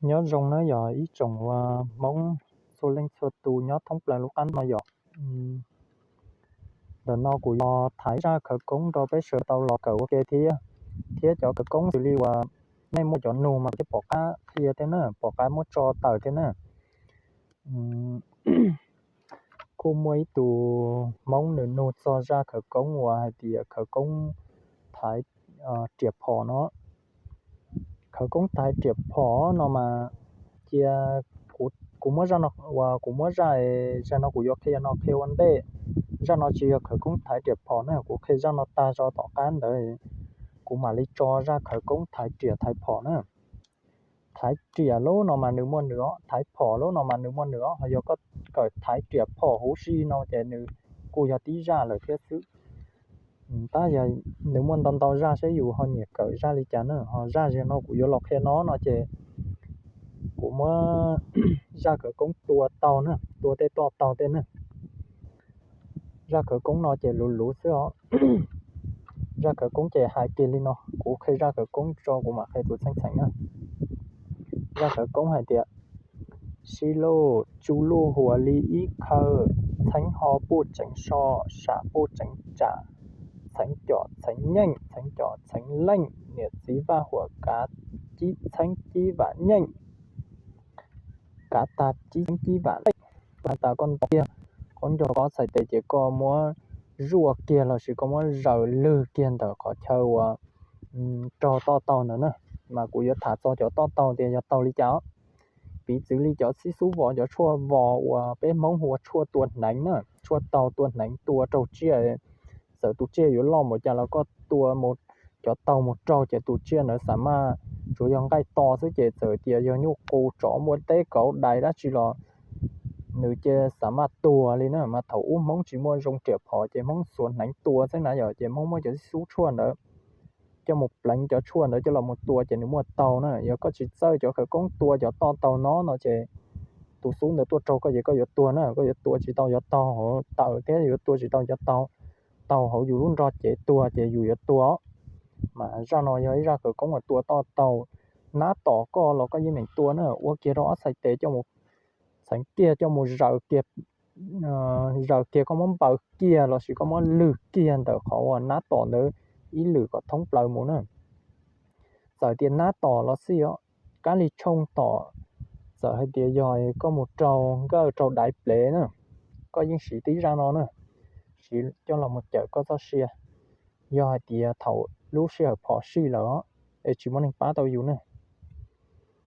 Nyob zoo na yog ib tsoom uas Hmoob txhua leej txhua tus nyob thoob plaws lub qab no yom. Ntawm no kuv yuav thaiv zaj khawv koob rau peb sawv tau los kawm ua ke thiab, thiab cov khawv koob xws li uas nej muaj cov nug mas kuv thiaj pom qab qhia thiab na, pom qab muab tso tawm thiab na. Kuj muaj ib tug Hmoob nws nug txog zaj khawv koob uas hais tias khawv koob thaiv riam phom no. Khawv koob thaiv riam phom no mas cia kuv muab zaj no, uas kuv muab zaj, zaj no kuv yuav qhia no qhia ua ntej. Zaj no tsis yog khawv koob thaiv riam phom na, kuv qhia zaj no tag zog tom qab ntawd kuv mam li tso zaj khawv koob thaiv riam thaiv phom na. Thaiv riam lub no mas nws muaj nws os, thaiv phom lub no mas nws muaj nws os. Ho yog koj kawm thaiv riam phom huv si no ces nws kuj yog tib zaj lawm thiab xwb. Tab yog nws muaj ntau ntau zaj seb yus ho nyiam kawm zaj li cas na. Ho zaj no kuv yuav los qhia no no ces kuv muab zaj khawv koob tua taug na, tua tej toj taug tej na. Zaj khawv koob no ces luv luv xwb os. Zaj khawv koob ces hais kiag li no, kuv qhia zaj khawv koob tso kuv mam qhia tus txheej txheem na. Zaj khawv koob hais tias, sib luj tsu luj huas li ib khawv, txheeb ho puj tseev so, sam puj tseev tsam, txheev com txheev nyeej, txheev com txheev leej, niam txiv vaj huam kav cib txheeb cib vam nyeej, kav tag cib txheeb cib vam leej. Kav tas koj nto kiag, koj nco koj txhais tes ces koj muab zuaj kiag lossis koj muab zaws lwg kiag ntawm qhov chaw uas raug toj taug ntawd na. Mas kuv yuav tham txog cov toj taug tias yog taug li cas os. Piv txwv li cov xib xub vos, cov tshuaj vos uas peb Hmoob hu ua tshuaj tua hneev na, tshuaj taug tua hneev tua raug tsiaj. Txawm tus tsiaj yuav loj npaum cas los koj tua cov taug mus raug ces tus tsiaj ntawd xam maj tsuas yog nqaij to xwb ces txawm tias yog nyuj qus tsov muaj teb kauv dais dab tsi los nws ces xam maj tuag li na. Mas thaum ub Hmoob tsis muaj zoo riam phom ces Hmoob xuas hneev tua xwb na yom, ces Hmoob muab cov xib xub tshuaj ntawd coj mus pleev cov tshuaj ntawd coj los mus tua ces nws muaj taug na. Yog koj tsis txawj cov khawv koob tua cov toj taug no no ces tus xub ntawd tuaj raug koj ces koj yuav tuag na, koj yuav tua tsis tau cov taug hauv taws thiab yuav tua tsis tau cov taug hauv yus lub nrog cev tuag ces yus yuav tuag. Mas zaj no yog ib zaj khawv koob uas tua toj taug, nab tom koj los koj yeej meem tua na, ua kiag rau ob txhais tes coj mus txheev kiag coj mus zaws kiag, zaws kiag koj muab npaws kiag lossis koj muab lwg kiag ntawm qhov uas nab tom ntawd ib lwm kom thoob plaws mus na. Txawm tias nab tom los xij os, kab li tshooj tom, txawm hais tias yog koj mus raug nkawj raug daiv plev na, koj yeej siv tib zaj no na, siv coj los mus cawm koj txoj sia. Yog hais tias thaum lub sij hawm phom sij lawm os, es tsis muaj neeg pab tau yus na,